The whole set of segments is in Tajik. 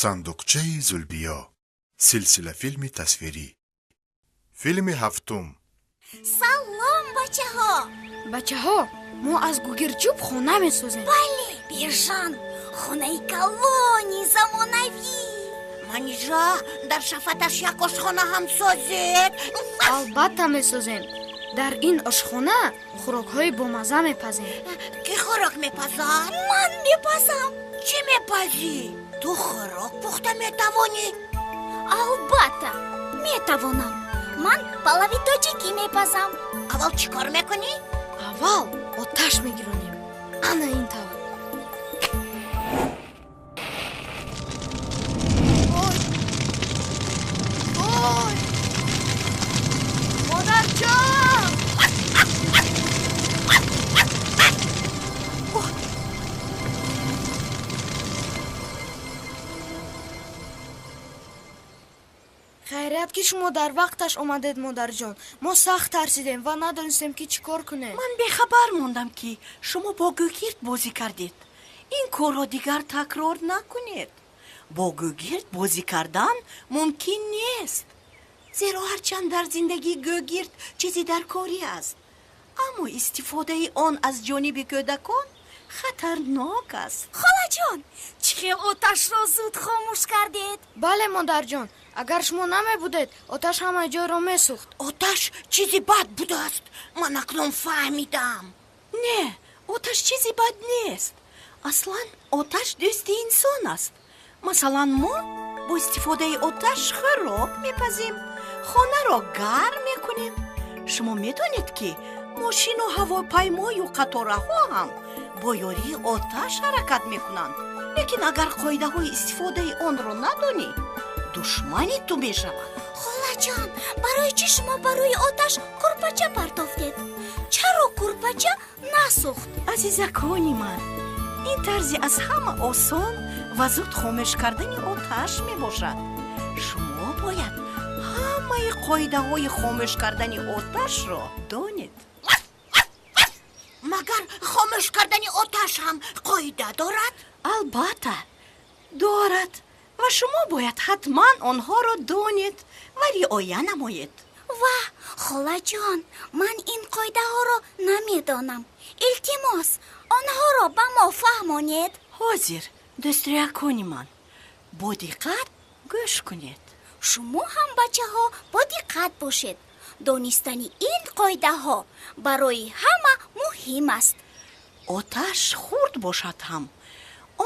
Сандуқчаи Зулбиё, силсилафилми тасвирӣ, филми ҳафтум. Салом, бачаҳо! Бачаҳо, мо аз гугирдчӯб хона месозем. Бале, Бежан, хонаи калони замонавӣ. Манижа, дар шафаташ як ошхона ҳам созед. Албатта месозем. Дар ин ошхона хӯрокҳои бомазза мепазем. Кӣ хӯрок мепазад? Ман мепазам. Чӣ мепазӣ? Ту хӯрок пухта метавонӣ? Албатта метавонам. Ман палави тоҷикӣ мепазам. Аввал чӣ кор мекунӣ? Аввал оташ мегиронем, ана ин тавр. Ой, ой, модарҷон! Хайрият, ки шумо дар вақташ омадед, модарҷон. Мо сахт тарсидем ва надонистем, ки чӣ кор кунем. Ман бехабар мондам, ки шумо бо гӯгирд бозӣ кардед. Ин корро дигар такрор накунед. Бо гӯгирд бозӣ кардан мумкин нест, зеро ҳарчанд дар зиндагӣ гӯгирд чизи даркорӣ аст, аммо истифодаи он аз ҷониби кӯдакон хатарнок аст. Холаҷон, чӣ хел оташро зуд хомӯш кардед! Бале, модарҷон, агар шумо намебудед, оташ ҳамаи ҷойро месӯхт. Оташ чизи бад будааст, ман акнун фаҳмидам. Не, оташ чизи бад нест. Аслан оташ дӯсти инсон аст. Масалан, мо бо истифодаи оташ хӯрок мепазем, хонаро гарм мекунем. Шумо медонед, ки мошину ҳавопаймою қатораҳо ҳам бо ёрии оташ ҳаракат мекунанд. Лекин агар қоидаҳои истифодаи онро надонӣ, душмани ту мешавад. Холаҷон, барои чӣ шумо ба рӯи оташ курпача партофтед? Чаро курпача насӯхт? Азизакони ман, ин тарзи аз ҳама осон ва зуд хомӯш кардани оташ мебошад. Шумо бояд ҳамаи қоидаҳои хомӯш кардани оташро донед. Магар хомӯш кардани оташ ҳам қоида дорад? Албатта дорад, ва шумо бояд ҳатман онҳоро донед ва риоя намоед. Ва, холаҷон, ман ин қоидаҳоро намедонам. Илтимос, онҳоро ба мо фаҳмонед. Ҳозир, дӯстроякони ман, бо диққат гӯш кунед. Шумо ҳам, бачаҳо, бо диққат бошед. Донистани ин қоидаҳо барои ҳама муҳим аст. Оташ хурд бошад ҳам,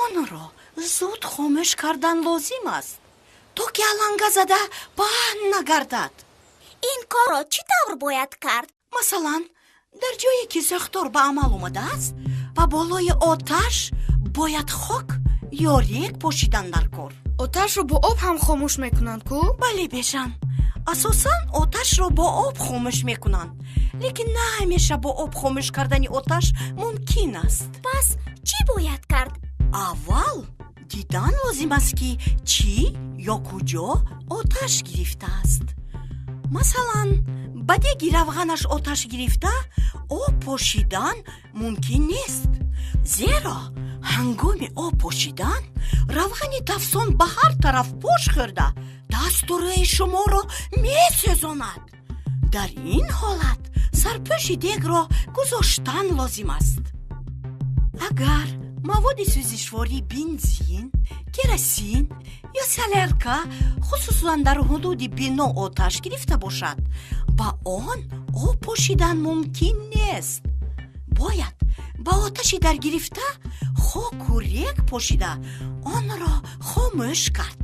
онро зуд хомӯш кардан лозим аст, то ки аланга зада паҳн нагардад. Ин корро чӣ тавр бояд кард? Масалан, дар ҷое ки сӯхтор ба амал омадааст, ба болои оташ бояд хок ё рег пошидан дар кор. Оташро бо об ҳам хомӯш мекунанд ку? Бале, Бежан, асосан оташро бо об хомӯш мекунанд, лекин на ҳамеша бо об хомӯш кардани оташ мумкин аст. Пас чӣ бояд кард? Аввал дидан лозим аст, ки чӣ ё куҷо оташ гирифтааст. Масалан, ба деги равғанаш оташ гирифта, об пошидан мумкин нест, зеро ҳангоми об пошидан равғани тафсон ба ҳар тараф пош хӯрда, дасту рӯи шуморо месӯзонад. Дар ин ҳолат сарпӯши дегро гузоштан лозим аст. Агар маводи сӯзишворӣ, бензин, керосин ё солярка, хусусан дар ҳудуди бино оташ гирифта бошад, ба он об пошидан мумкин нест. Бояд ба оташи даргирифта хоку рег пошида, онро хомӯш кард.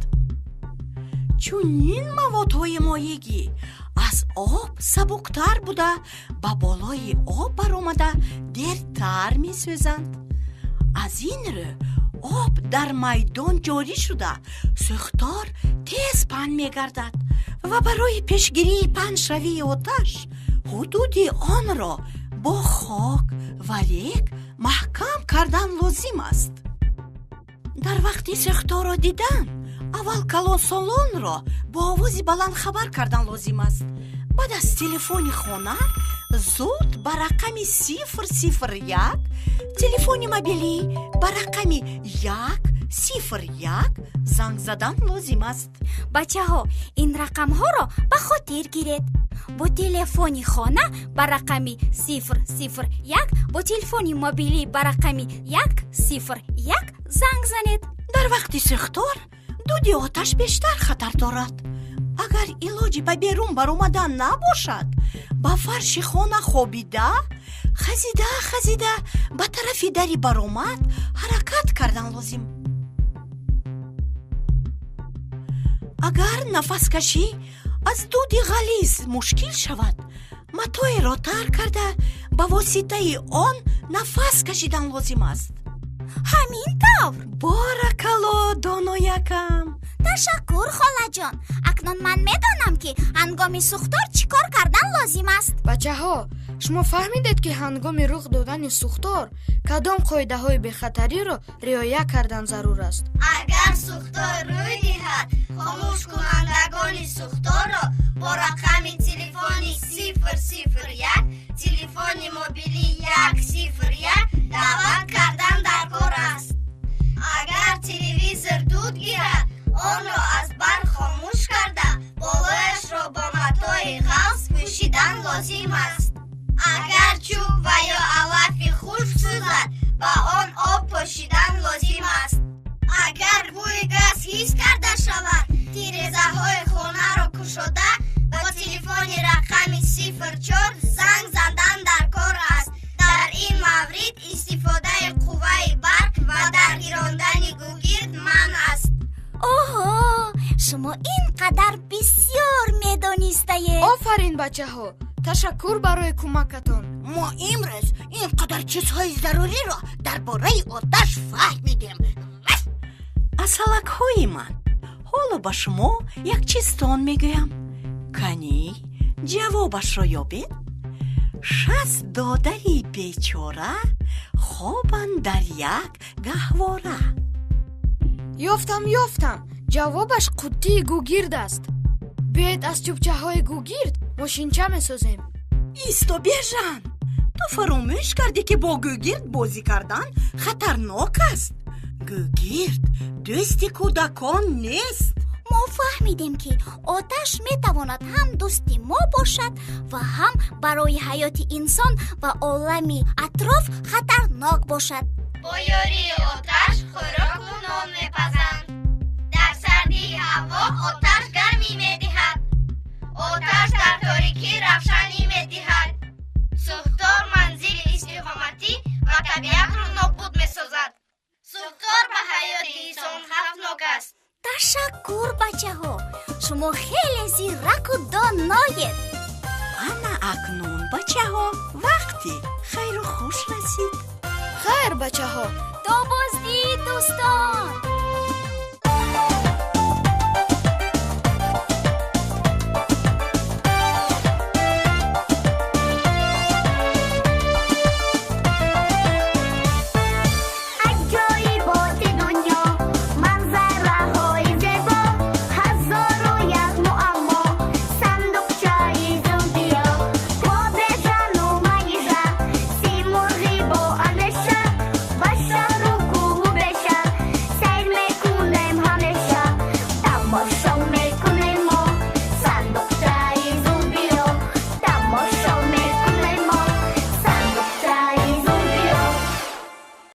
Чунин маводҳои моегӣ аз об сабуктар буда, ба болои об баромада, дертар месӯзанд. Аз ин рӯ об дар майдон ҷорӣ шуда, сӯхтор тез паҳн мегардад ва барои пешгирии паҳншавии оташ ҳудуди онро бо хок ва рег маҳкам кардан лозим аст. Дар вақти сӯхторро дидан аввал калонсолонро бо овози баланд хабар кардан лозим аст. Баъд аз телефони хона зуд ба рақами 001, телефони мобилӣ ба рақами 1. 01 занг задан лозим аст. Бачаҳо, ин рақамҳоро ба хотир гиред. Бо телефони хона ба рақами 001, бо телефони мобилӣ ба рақами 101 занг занед. Дар вақти сӯхтор дуди оташ бештар хатар дорад. Агар илоҷи ба берун баромадан набошад, ба фарши хона хобида, хазида хазида ба тарафи дари баромад ҳаракат кардан лозим. Агар нафаскашӣ аз дуди ғализ мушкил шавад, матоеро тар карда ба воситаи он нафас кашидан лозим аст. Ҳамин тавр. Боракалло, доноякам. Ташаккур, холаҷон. Акнун ман медонам, ки ҳангоми сӯхтор чӣ кор кардан лозим аст. Бачаҳо, шумо фаҳмидед, ки ҳангоми рух додани сӯхтор кадом қоидаҳои бехатариро риоя кардан зарур аст? Агар сӯхтор рӯй диҳад, хомӯшкунандагони сӯхторро бо рақами телефони 001, телефони мобилӣ 101 даъват кардан даркор аст. Агар телевизор дуд гирад, онро аз барқ хомӯш карда, болояшро бо матои ғафз пӯшидан лозим аст. Агар чӯб ва ё алафи хушк сӯзад, ба он об пошидан лозим аст. Агар бӯи газ ҳис карда шавад, тирезаҳои хонаро кушода, ба телефони рақами 04 занг задан даркор аст. Дар ин маврид истифодаи қувваи барқ ва даргирондани гугирд манъ аст. Оҳо, шумо ин қадар бисёр медонистаед. Офарин, бачаҳо, ташаккур барои кӯмакатон. Мо имрӯз ин қадар чизҳои заруриро дар бораи оташ фаҳмидем. Асалакҳои ман, ҳоло ба шумо як чизтон мегӯям. Канӣ ҷавобашро ёбед. 60 додари бечора хобанд дар як гаҳвора. Ёфтам, ёфтам. Ҷавобаш қуттии гугирд аст. Биёед аз чӯбчаҳои гугирд мошинча месозем. Исто, Бежан, ту фаромӯш кардӣ, ки бо гугирд бозӣ кардан хатарнок аст. Гугирд дӯсти кӯдакон нест. Мо фаҳмидем, ки оташ метавонад ҳам дӯсти мо бошад ва ҳам барои ҳаёти инсон ва олами атроф хатарнок бошад. Бо ёрии оташ хӯроку нон мепазанд. Дар сардии ҳаво оташ гармӣ медиҳад. Оташ дар торикӣ равшанӣ медиҳад. Сӯхтор манзили истиқоматӣ ва табиатро нобуд месозад. Сӯхтор ба ҳаёти инсон хавфнок аст. Ташаккур, бачаҳо, шумо хеле зираку доноед. Ана акнун, бачаҳо, вақти хайру хуш расид. Хайр, бачаҳо. То боздид, дӯстон.